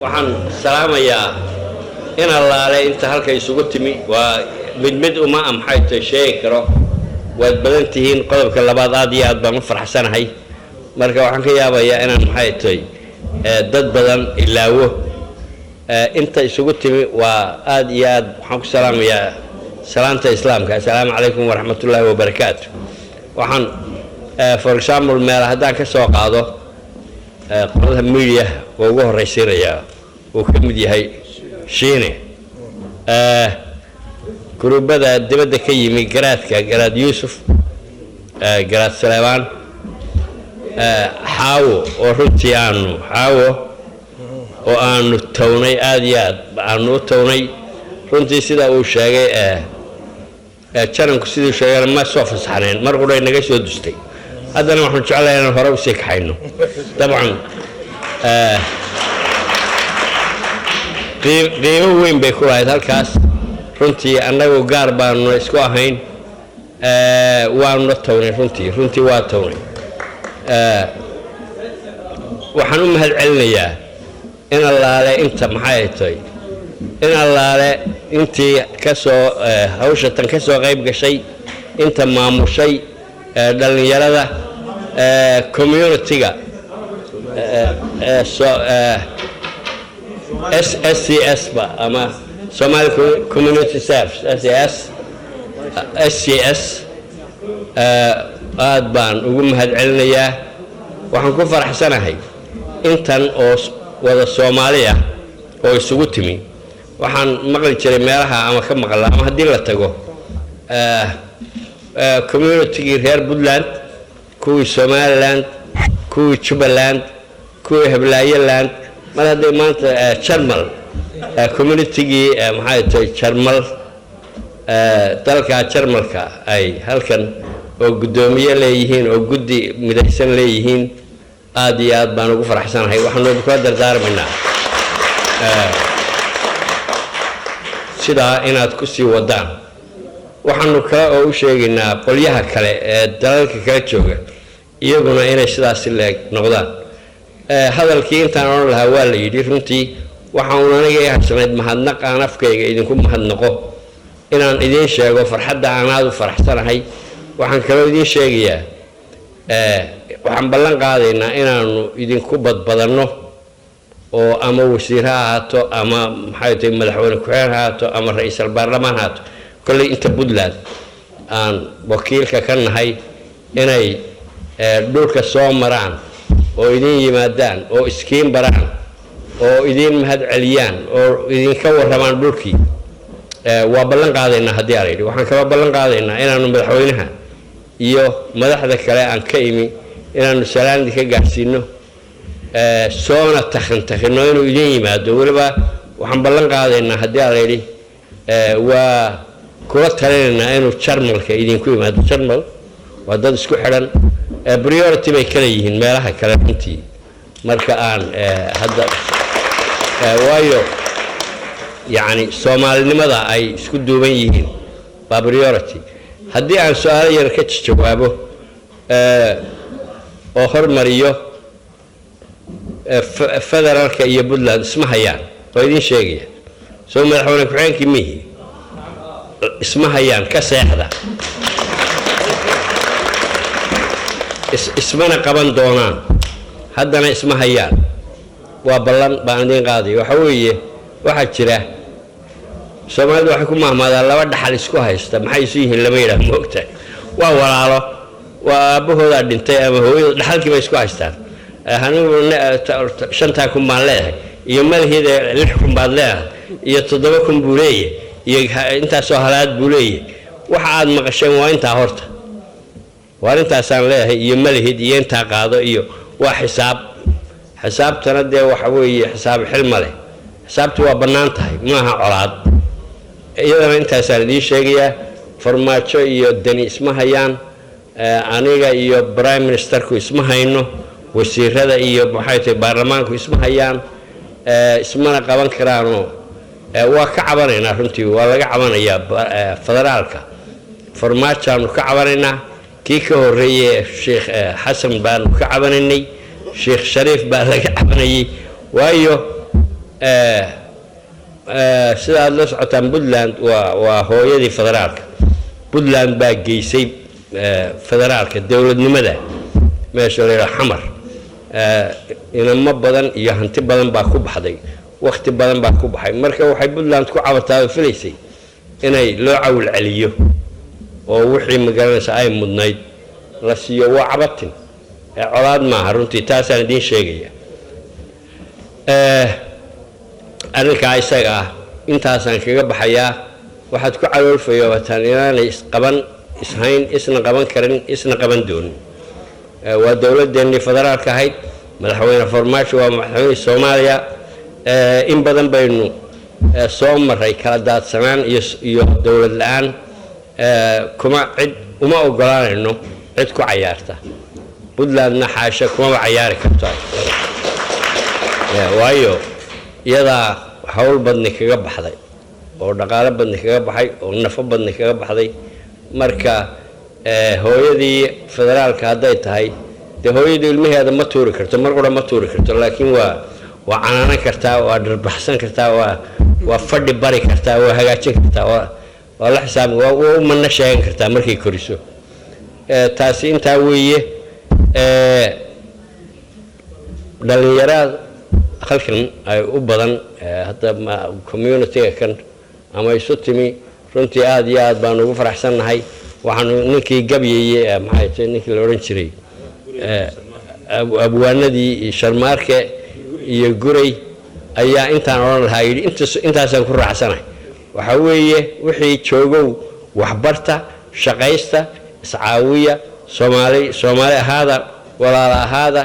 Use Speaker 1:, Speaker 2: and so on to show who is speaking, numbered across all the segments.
Speaker 1: Waxaan salaamayaa in allaale inta halka isugu timi. Waa mid mid uma maxay sheegi karo, waad badan tihiin. Qodobka labaad, aad iyo aad baan u faraxsanahay. Marka waxaan ka yaabayaa inaan maxay tahay dad badan ilaawo. Inta isugu timi waa aad iyo aad waxaan ku salaamayaa salaanta Islaamka: assalaamu calaykum waraxmatullaahi wabarakaatu. Waxaan for example meel haddaan ka soo qaado, qolada media oo ugu horraysiinayaa uu ka mid yahay Shiine, guruubada dibadda ka yimi, garaadka, Garaad Yuusuf, Garaad Saleebaan, Xaawo oo runtii aanu Xaawo oo aanu tawnay, aada iyo aad aanu u tawnay runtii. Sida uu sheegay jananku, siduu sheegana ma soo fasaxneen, mar qudhay naga soo dustay. Haddana waxaan jeclahay inaan hore usii kaxayno. Dabcan qiimo weyn bay ku lahayd halkaas runtii. Annagu gaar baanu isku ahayn, waanuna tawnay runtii, runtii waa tawnay. Waxaan u mahad celinayaa in allaale inta maxay tahay, in allaale intii ka soo hawsha tan ka soo qayb gashay, inta maamushay, dhallinyarada community-ga SCS ba ama Somali Community Service, SCS, aad baan ugu mahad celinayaa. Waxaan ku faraxsanahay intan oo wada Soomaali ah oo isugu timi. Waxaan maqli jiray meelaha ama ka maqla ama haddii la tago communitygii reer Puntland, kuwii Somaliland, kuwii Jubbaland, kuwii Heblaayoland. Mar hadday maanta Jarmal communitygii maxay tahay Jarmal, dalka Jarmalka, ay halkan oo guddoomiye leeyihiin oo guddi midaysan leeyihiin, aad iyo aad baan ugu faraxsanahay. Waxaanu idinkula dardaarmaynaa sidaa inaad ku sii wadaan. Waxaanu kale oo u sheegaynaa qolyaha kale ee dalalka kala jooga iyaguna inay sidaasi leeg noqdaan. Hadalkii intaan odhan lahaa waa la yidhi runtii. Waxa uun aniga i harsanayd mahadnaq aan afkayga idinku mahadnaqo, inaan idiin sheego farxadda aan aada u faraxsanahay. Waxaan kaloo idiin sheegayaa, waxaan ballan qaadaynaa inaanu idinku badbadanno oo ama wasiir ha ahaato ama maxay tahay madaxweyne ku-xigeen ha ahaato ama ra-iisul baarlamaan ha ahaato, kolley inta Puntland aan wakiilka ka nahay inay dhulka soo maraan oo idin yimaadaan oo iskiin baraan oo idiin mahad celiyaan oo idinka warramaan dhulkii. Waa ballan qaadaynaa haddii ala yidhi. Waxaan kaloo ballan qaadaynaa inaanu madaxweynaha iyo madaxda kale aan ka imi inaanu salaan idinka gaadhsiino, soona takhin inuu idin yimaado. Weliba waxaan ballan qaadaynaa haddii ala yidhi, waa kula talinaynaa inuu Jarmalka idinku yimaado. Jarmal waa dad isku xidhan, priority bay kala yihiin meelaha kale runtii. Marka aan hadda waayo yacni Soomaalinimada ay isku duuban yihiin baa priority. Haddii aan su-aalo yar ka jawaabo oo hormariyo, federaalka iyo Puntland isma hayaan, oo idiin sheegaya soo madaxweyne ku-xigeenkii mihi, isma hayaan, ka seexda, ismana qaban doonaan. Haddana isma hayaan, waa ballan baan idiin qaadaya. Waxa weeye, waxaa jira Soomaalidu waxay ku mahmaadaan: laba dhaxal isku haysta maxay isu yihiin lama yidhaah. Moogta waa walaalo, waa aabbahoodaa dhintay ama hooyada, dhaxalkii bay isku haystaan. Anigu 5000 baan leedahay iyo madaheeda 6000 baad leedahay iyo 7000 buu leeyahay iyo intaasoo halaad buu leeyahay. Waxa aad maqasheen waa intaa horta, waa intaasaan leeyahay iyo malahid iyo intaa qaado iyo waa xisaab. Xisaabtana dee waxa weeye xisaab xil ma leh, xisaabtu waa bannaan tahay, maaha colaad. Iyadana intaasaan idiin sheegayaa. Farmaajo iyo Deni isma hayaan, aniga iyo prime ministerku isma hayno, wasiirada iyo maxay tahay baarlamaanku isma hayaan, ismana qaban karaanoo waa ka cabanaynaa runtii. Waa laga cabanayaa federaalka, Farmaajaanu ka cabanaynaa, kii ka horreeye Sheekh Xasan baanu ka cabanaynay, Sheekh Shariif baa laga cabanayay, waayo Sida aada la socotaan, Puntland waa hooyadii federaalka. Puntland baa geysay federaalka, dowladnimada meesha la yidhaha Xamar. Inamo badan iyo hanti badan baa ku baxday, wakti badan baa ku baxay. Marka waxay Puntland ku cabataa oo filaysay inay loo cawil celiyo oo wixii, magaranaysa, ay mudnayd la siiyo. Waa cabatin ee colaad maaha runtii, taasaan idiin sheegaya. Arrinkaa isaga ah intaasaan kaga baxayaa. Waxaad ku caloolfayoobataan inaanay isqaban, ishayn, isna qaban karin, isna qaban doonin. Waa dowladeennii federaalka ahayd. Madaxweyne Farmaajo waa madaxweyne Soomaaliya. In badan baynu soo maray kala daadsanaan iyo dowlad la-aan. Kuma cid uma ogolaanayno cid ku cayaarta. Puntlandna xaasha kumaba cayaari karto, waayo iyadaa hawl badni kaga baxday oo dhaqaalo badni kaga baxay oo nafo badni kaga baxday. Marka hooyadii federaalka hadday tahay, dee hooyadii ilmaheeda ma tuuri karto, mar qura ma tuuri karto, laakiin waa canaanan kartaa, waa dhirbaxsan kartaa, waa fadhi bari kartaa, waa hagaajin kartaa, waa la xisaabi, waa u manno sheegan kartaa markay koriso. Taasi intaa weeye. Dhalinyarada halkan ay u badan hadda community-ga kan ama isu timi, runtii aada iyo aad baan ugu faraxsannahay. Waxaanu ninkii gabyayey, maxay tahay ninkii la odhan jiray, abwaanadii Sharmaarke iyo Guray ayaa intaan odhan lahaa yidhi. Intaasaan ku raacsanahay. Waxaa weeye, wixii joogow waxbarta, shaqaysta, iscaawiya, Soomaali Soomaali ahaada, walaala ahaada.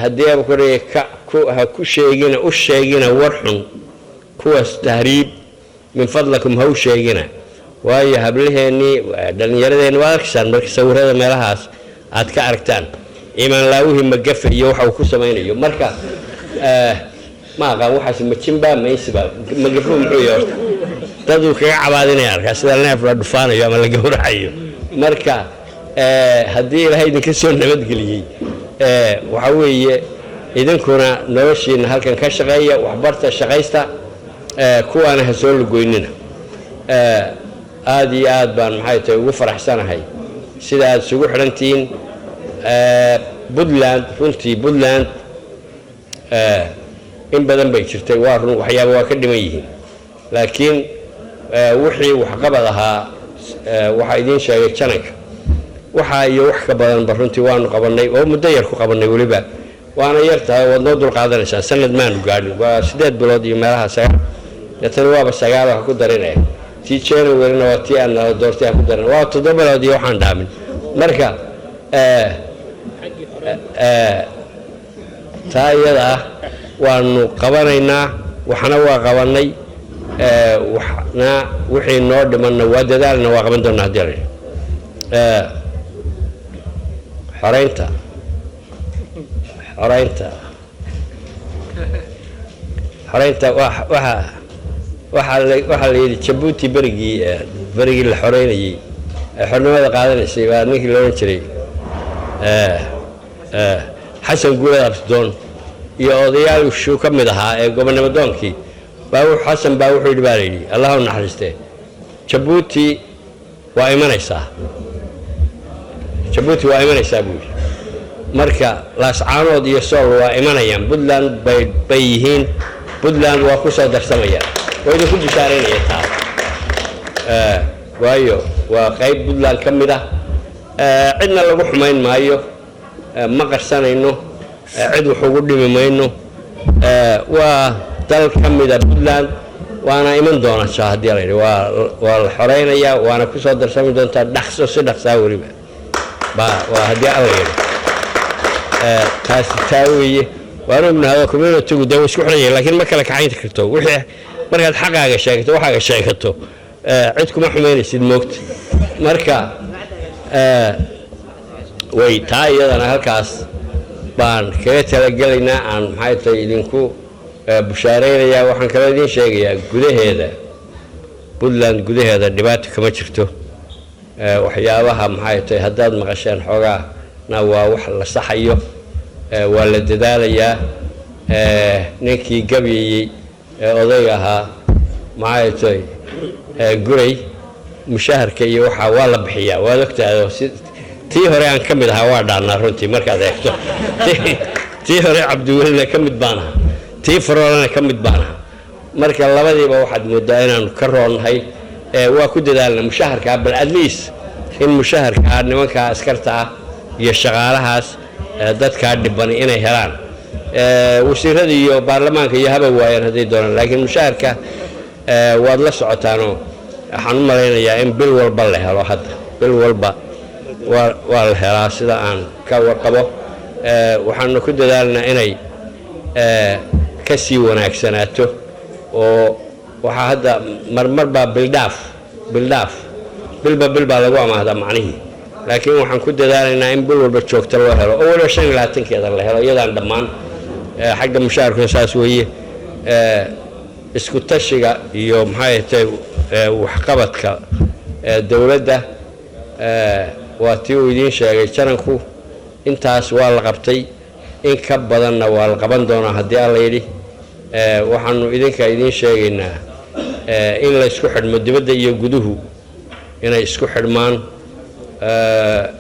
Speaker 1: Haddii aba koraya ka ku ha ku sheegina, u sheegina war xun kuwaas tahriib, min fadlakum ha u sheegina, waayo hablaheennii, dhallinyaradeenni waad arkaysaan marka sawirada meelahaas aad ka aragtaan iimaan laawihii magafe iyo waxa uu ku samaynayo. Marka ma aqaan waxaas majinba maysiba magafu muxuu yahay horta, daduu kaga cabaadinaya arkaa sida neef la dhufaanayo ama la gowracayo. Marka haddii Ilaahay idinka soo nabadgeliyey, waxa weeye idinkuna noloshiina halkan ka shaqeeya, waxbarta, shaqaysta, kuwaana ha soo lugoynina. Aada iyo aad baan, maxay tahay, ugu faraxsanahay sida aada isugu xidhantihiin Puntland. Runtii Puntland in badan bay jirtay, waa run, waxyaaba waa ka dhiman yihiin, laakiin wixii waxqabad ahaa waxaa idiin sheegay jananka. Waxaa iyo wax ka badanba runtii waanu qabanay oo muddo yar ku qabanay weliba, waana yar tahay, waad noo dul qaadanaysaa. Sanad maanu gaadhin, waa 8 bilood iyo meelaha 9, deetana waaba 9 ha ku darinaya, tii January-na waa tii aan nala doortay ha ku darin, waa 7 bilood iyo waxaan dhaamin. Marka taa iyada ah waanu qabanaynaa, waxna waa qabanay, waxna wixii noo dhimanna waa dadaalna, waa qaban doonaa haddii la yidhi. Xoreynta waxaa la yidhi Jabuuti berigii la xoreynayey ee xornimada qaadanaysay baa ninkii la odhan jiray Xasan Guulad Abtidoon iyo odayaashuu ka mid ahaa ee gobonnimo doonkii baa Xasan baa wuxuu yidhi, baa la yidhi, Allah u naxariistee, "Jabuuti waa imanaysaa, Jabuuti waa imanaysaa," buu yidhi. Marka Laascaanood iyo Sool waa imanayaan, Puntland bay yihiin, Puntland waa ku soo darsamayaan. Waa idinku bishaaraynaya taa, waayo waa qayb Puntland ka mid ah. Cidna lagu xumayn maayo, ma qarsanayno, cid wax ugu dhimi mayno. Waa dal ka mida Puntland, waana iman doontaa haddii la yidhi. Waa la xoreynayaa, waana ku soo darsami doontaa dhaqso, si dhaqsaa weliba ba waa haddii Alla yidhi. Taasi taa weeye. Waan ognahay community-gu dee way isku xiran yahay, laakiin ma kala kaxayn karto. Wixii markaad xaqaaga sheegato, waxaaga sheegato, cid kuma xumaynaysid, moogta. Marka way taa iyadana halkaas baan kaga talagelaynaa. Aan, maxay tahay, idinku bushaaraynayaa. Waxaan kaloo idiin sheegayaa gudaheeda Puntland, gudaheeda dhibaato kama jirto. Waxyaabaha, maxay tahay, haddaad maqasheen xoogaana waa wax la saxayo, waa la dadaalayaa. Ninkii gabyayey ee odayga ahaa, maxay tahay, Guray, mushaharka iyo waxaa waa la bixiyaa, waad ogtahay. Si tii hore aan ka mid ahaa waa dhaannaa runtii. Markaad eegto tii hore Cabdiwelina ka mid baan ahaa, tii Faroolana ka mid baan ahaa. Marka labadiiba waxaad moodaa inaanu ka roonnahay. Waa ku dadaalna mushaharkaa, bal at least in mushaharkaa nimankaa askarta ah iyo shaqaalahaas, dadkaa dhiban inay helaan. Wasiirada iyo baarlamaanka iyo haba waayaan hadday doonaan, laakiin mushaharka waad la socotaanoo waxaan u malaynayaa in bil walba la helo. Hadda bil walba waa la helaa sida aan ka warqabo. Waxaanu ku dadaalnaa inay ka sii wanaagsanaato, oo waxaa hadda marmar baa bildhaaf bildhaaf, bilba bil baa lagu amaahdaa macnihii, laakiin waxaan ku dadaalaynaa in bil walba joogta loo helo oo waliba 25-keeda la helo iyadaan dhammaan. Xagga mushaharkuna saas weeye. Isku tashiga iyo maxay tahay waxqabadka dowladda waa tii uu idiin sheegay jaranku. Intaas waa la qabtay, in ka badanna waa la qaban doonaa haddii Alla yidhi. Waxaanu idinka idiin sheegaynaa in la isku xidhmo, dibadda iyo guduhu inay isku xidhmaan,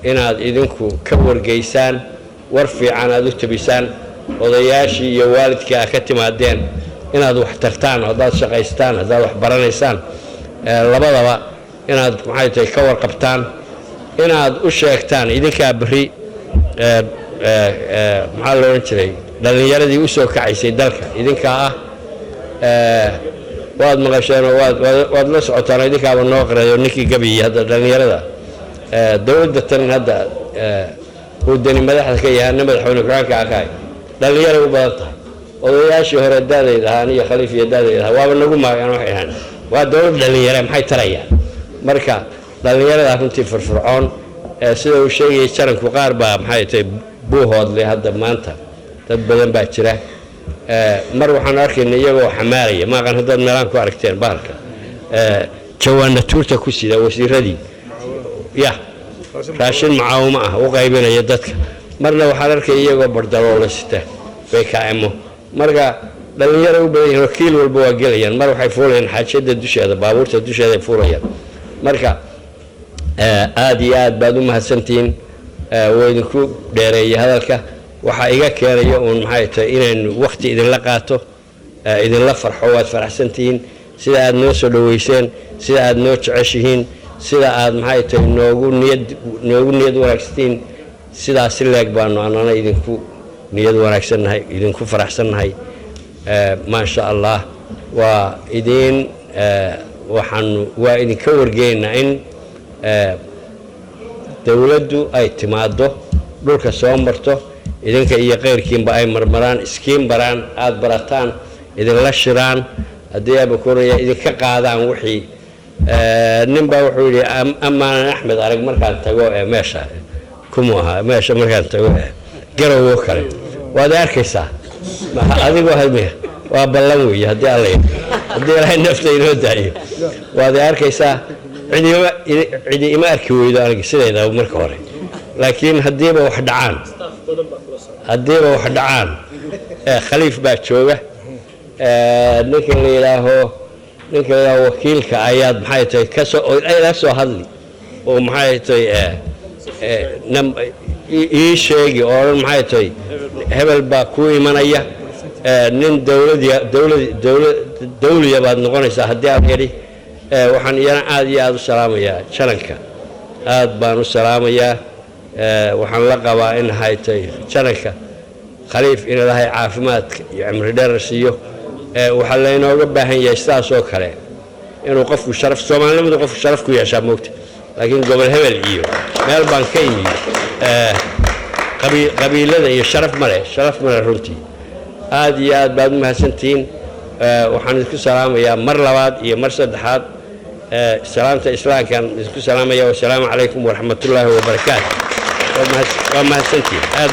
Speaker 1: inaad idinku ka wargeysaan, war fiican aad u tabisaan odayaashii iyo waalidkii aad ka timaadeen, inaad wax tartaan, haddaad shaqaystaan, haddaad wax baranaysaan, labadaba inaad maxay tahay ka warqabtaan, inaad u sheegtaan idinkaa berri, maxaa la odhan jiray, dhallinyaradii u soo kacaysay dalka idinkaa ah. Waad maqasheenoo waad la socotaan, idinkaaba noo qorayo ninkii gabayey. Hadda dhallinyarada dowladda tan hadda uu Deni madaxda ka yahay, ana madaxweyne ku-xigeenka akahay, dhallinyaray u badan tahay. Odayaashii hore daadayda ahaa, aniyo Khaliif iyo daadayda ahaa, waaba nagu maagaan, waxay ahaan waa dowlad dhallinyare, maxay tarayaan? Marka dhallinyarada runtii firfircoon, sida uu sheegayay jaranku, qaar baa maxay tahay Buuhoodle hadda maanta dad badan baa jira. Mar waxaan arkayna iyagoo xamaalaya, maaqan haddaad meelaan ku aragteen bahalka jawaana tuurta ku sida wasiiradii ya raashin mucaawimo ah u qaybinaya dadka. Marna waxaan arkaya iyagoo bardaloola sita BKMo. Marka dhallinyaro u badan yihiin oo kiil walba waa gelayaan. Mar waxay fuulayaan xaajiyada dusheeda, baabuurta dusheeda ay fuulayaan. Marka aada iyo aad baad u mahadsantihiin. Waa idinku dheereeyay hadalka. Waxaa iga keenaya uun maxay tahay inaynu wakti idinla qaato, idinla farxo. Waad faraxsantihiin sida aad noo soo dhoweyseen, sida aad noo jeceshihiin, sida aad maxay tahay noogu niyad wanaagsantihiin. Sidaas si leeg baanu anana idinku niyad wanaagsannahay, idinku faraxsannahay. Maasha Allah, waa idiin waxaanu waa idinka wargeynaynaa in dowladdu ay timaaddo, dhulka soo marto, idinka iyo keyrkiinba ay marmaraan, iskiin baraan, aada barataan, idinla shiraan, haddii abakoraya idinka qaadaan wixii. Nin baa wuxuu yidhi, amaanan Axmed arag markaan tago ee meesha kumu ahaa, meesha markaan tago ee Garowo kale waad arkaysaa adigoo hadmi. Waa ballan weeye haddii Alla yidhi, haddii Ilaahay nafta inoo daayo, waad arkaysaa. Cidi ima arki weydo aniga sideeda marka hore, laakiin haddiiba wax dhacaan, Khaliif baa jooga, ninka la yidhaaho wakiilka ayaad maxay tahay kasoo ila soo hadli oo maxay tahay ii sheegi oo dhan, maxay tahay, hebel baa kuu imanaya, nin dowladiya dowlad dowlad dawliya baad noqonaysaa haddii aad yidhi. Waxaan iyana aada iyo aada u salaamayaa jaranka, aad baan u salaamayaa. Waxaan la qabaa in haytay jaranka Khaliif in Ilaahay caafimaadka iyo cimri dheer siiyo. Waxaa laynooga baahan yahay sidaas oo kale inuu qofku sharaf, soomaalinimadu qofku sharaf ku yeeshaa moogta, laakiin gobol hebel iyo meel baan ka imi, qabiilada iyo sharaf male, sharaf male runtii. Aad iyo aad baad u mahadsantihiin. Waxaan idinku salaamayaa mar labaad iyo mar saddexaad salaamta islaamkaan idinku salaamaya. Wasalaamu calaykum waraxmatullaahi wabarakaatu. Waa mahadsantihiin aad.